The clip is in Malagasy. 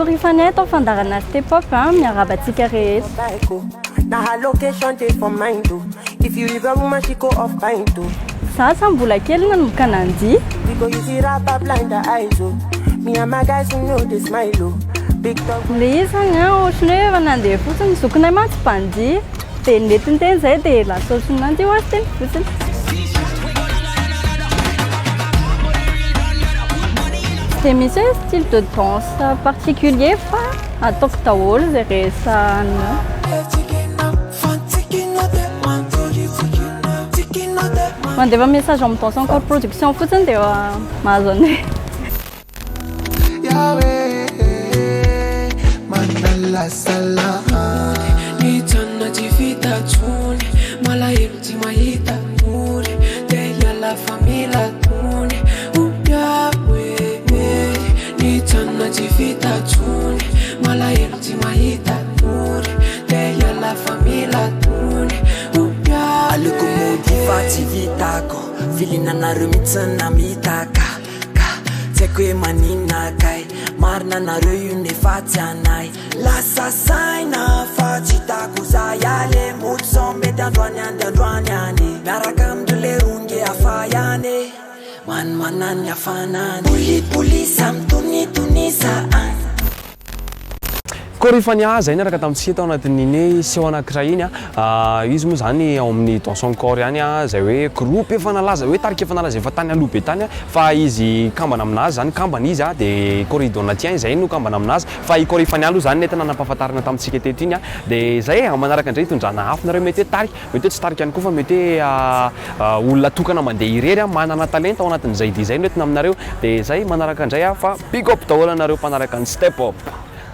Korifania eto fandaharana Step Up a, miarahaba antsika rehetra. Na her location dey for mind o. If you leave a woman, she go off kind o. Za sa mbola kely nanomboka nandihy. We go use it up, blind the eyes o. Me and my guys, we know they smile o. Big dog. Le izy zany a, ohatran'ny hoe efa nandeha fotsiny, zokinay mantsy mpandihy dia nentiny teny izay dia lasa ohatran'ny nandihy ho azy teny fotsiny. Tsy dia misy hoe style de danse particulier fa ataoko daholo izay rehetra anona. Mandefa message ao amin'ny Danse Encore Production fotsiny dia mahazo anay. Nijanona tsy vita tsony Malahelo tsy mahita tory Te hiala fa mila tony Oh Yahweh Nijanona tsy vita tsony Malahelo tsy mahita tory Te hiala fa mila tony Oh Yahweh Aleoko mody fa tsy vitako Filinanareo mihitsy namitaka Ka tsy haiko hoe maninona kay Marina nareo io nefa tsy anay Lasa saina fa tsy hitako zay ale Mody sao mety androany any androany any Miaraka amindry leronge hafa ihany e Manimanana ny hafanany Polipolisa mitonitonisa an. Korifania izay niaraka tamintsika tao anatin'iny seho anankiray iny. Izy moa izany ao amin'ny Dans son corps ihany, izay hoe groupe efa nalaza, hoe tarika efa nalaza efa tany aloha be tany fa izy kambana aminazy izany, kambana izy dia Cory Donatien izay no kambana aminazy fa i Korifania aloha izany nentina nampahafantarina tamintsika teto iny. Dia izay e, amin'ny manaraka indray hitondrana afo nareo, mety hoe tarika, mety hoe tsy tarika ihany koa fa mety hoe olona tokana mandeha irery manana talenta ao anatin'izay dihy izay no entina aminareo. Dia izay manaraka indray fa big up daholo anareo mpanaraka ny Step Up.